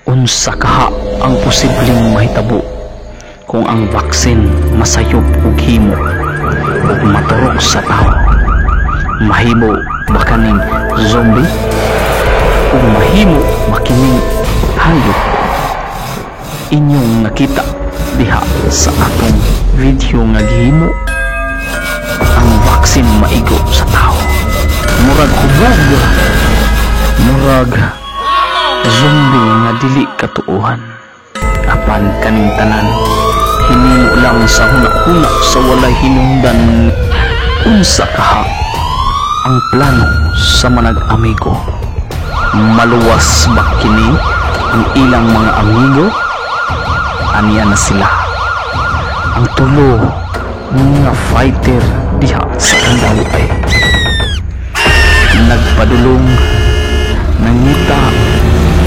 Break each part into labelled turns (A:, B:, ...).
A: Unsa kaha ang posibleng mahitabo kung ang vaccine masayop og himo ug maturok sa tawo? Mahimo ba kaning zombie? Ug mahimo ba kining hayop? Inyong nakita diha sa atong video nga gihimo ang vaccine maigo sa tawo. Murag hubog, murag zombie nga dili katuohan. Apan kaning tanan hinimo lang sa huna-huna sa walay hinungdan. Unsa kaha ang plano sa manag-amigo? Maluwas ba kini ang ilang mga amigo? Aniya na sila ang tulo nga fighter diha sa Kandaway. Nagpadulong, nangita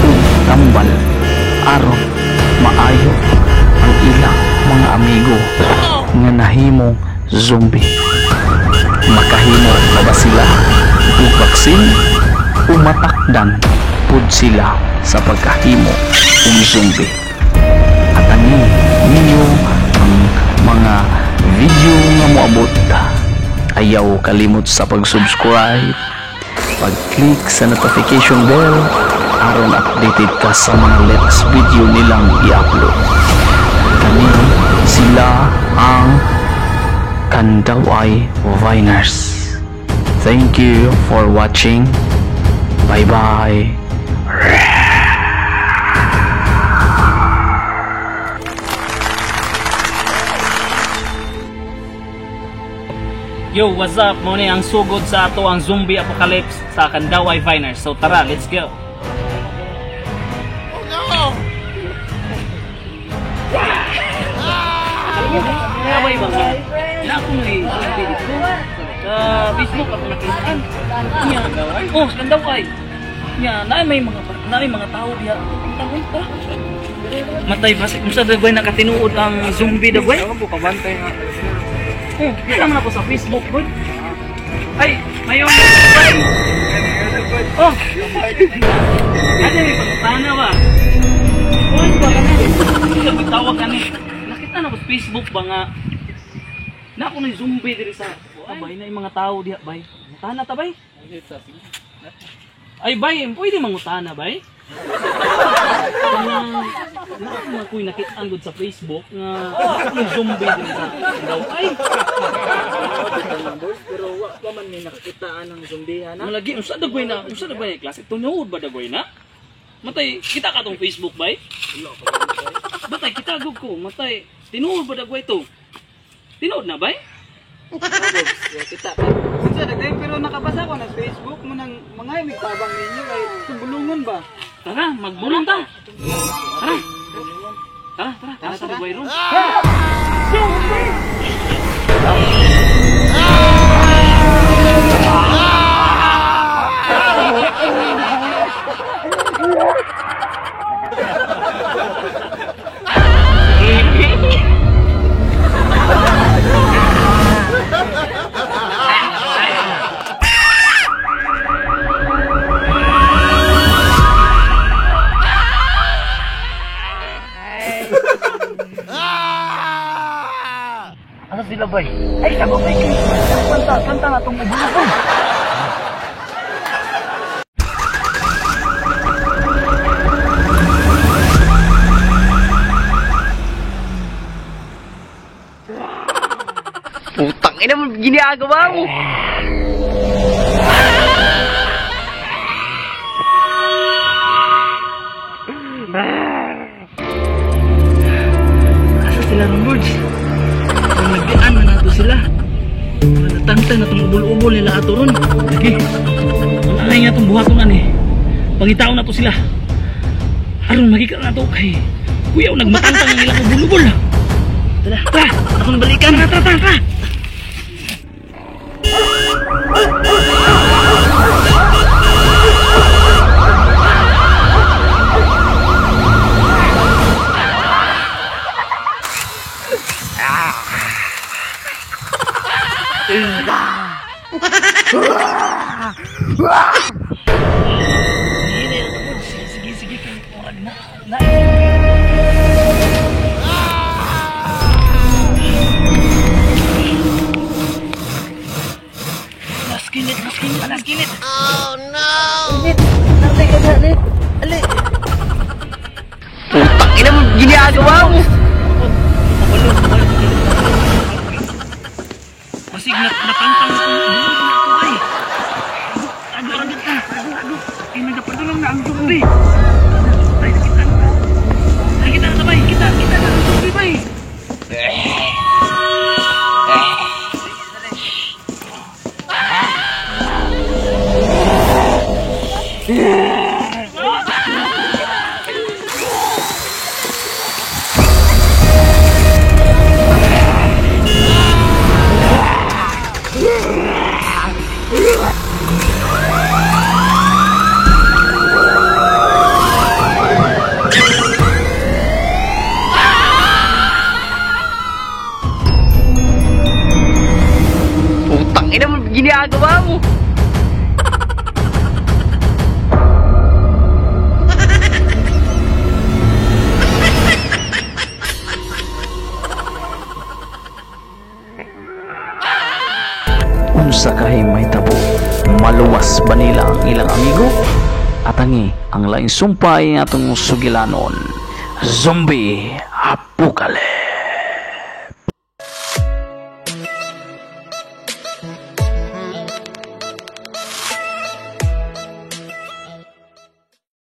A: og tambal aron maayo ang ilang mga amigo nga nahimong zombie. Makahimo na ba sila og vaccine o matakdan pud sila sa pagkahimo og zombie? At ani ninyo ang mga video nga moabot. Ayaw kalimot sa pag-subscribe, pag-click sa notification bell aron updated ka sa mga latest video nilang i-upload. Kani sila ang Kandaway Viners. Thank you for watching. Bye bye.
B: Yo, what's up? Mo ni ang sugod sa ato ang zombie apocalypse sa Kandaway Viners. So tara, let's go.
C: Oh no!
B: Kandaway ba nga? Na ako na zombie dito. Sa Facebook ako nakitaan. Nya, oh, Kandaway. Nya, naay may mga tao diha. Tawon ta. Matay ba unsa dagway nakatinuod ang zombie dagway?
D: Ewan ko kabantay nga.
B: Oh, kita man ako sa Facebook, boy. Ay, mayong bay. Oh. Ano may pagpana ba? Uy, ba kani? Hindi tawag kani. Nakita na ko sa Facebook ba nga na ako ni zombie diri sa. Bay na yung mga tao diha, bay. Mutana ta, bay. Ay, bay, pwede mangutana, bay. Na ako'y nakitaan gud sa Facebook nga ako'y zombie diri sa daw. Ay,
D: pero wa pa man ni nakakitaan ang zombie ha na.
B: Malagi unsa dagway na? Unsa dagway na klase? Tunuod ba dagway na? Matay, kita ka tong Facebook bay? Matay kita gud ko, matay. Tinuod ba dagway to? Tinuod na bay?
D: Kita. Unsa dagway pero nakabasa ko na Facebook mo nang mga migtabang ninyo kay subulungon ba?
B: Tara, magbulong ta. Tara. Tara, tara, tara sa dagway ron. Ano sila bay? Ay, sagot ay kanta, kanta na itong ubulong.
A: Putang ina mo, ginagawa mo.
B: Asa sila ron, Lourdes? Kung nagdian na nato sila. Natangtang na itong ubol-ubol nila ato ron. Lagi. Ang alay nga itong buhaton na ni. Pangitaon na to sila. Aron magika na to kay kuya, nagmatangtang ang ilang ubol-ubol. Tara, tara. Ako nang balikan. Tara, tara, tara, tara. Sige, sige, Murag na na. Naskinit, naskinit, naskinit.
C: Oh no!
B: Nantay ka dali. Ali.
A: Putang ina mo, ginagawa mo.
B: Basig na napantang ko. Bulong na ako ay. Ago, ago, ago, ago. Ay, nagapadulong na ang zombie. Ay, nakita na. Nakita na bay. Kita, kita na ang zombie bay.
A: Putang ina mo, ginagawa mo. Unsa kay may tabo, maluwas ba nila ang ilang amigo? Atangi ang laing sumpay atong sugilanon. Zombie Apocalypse.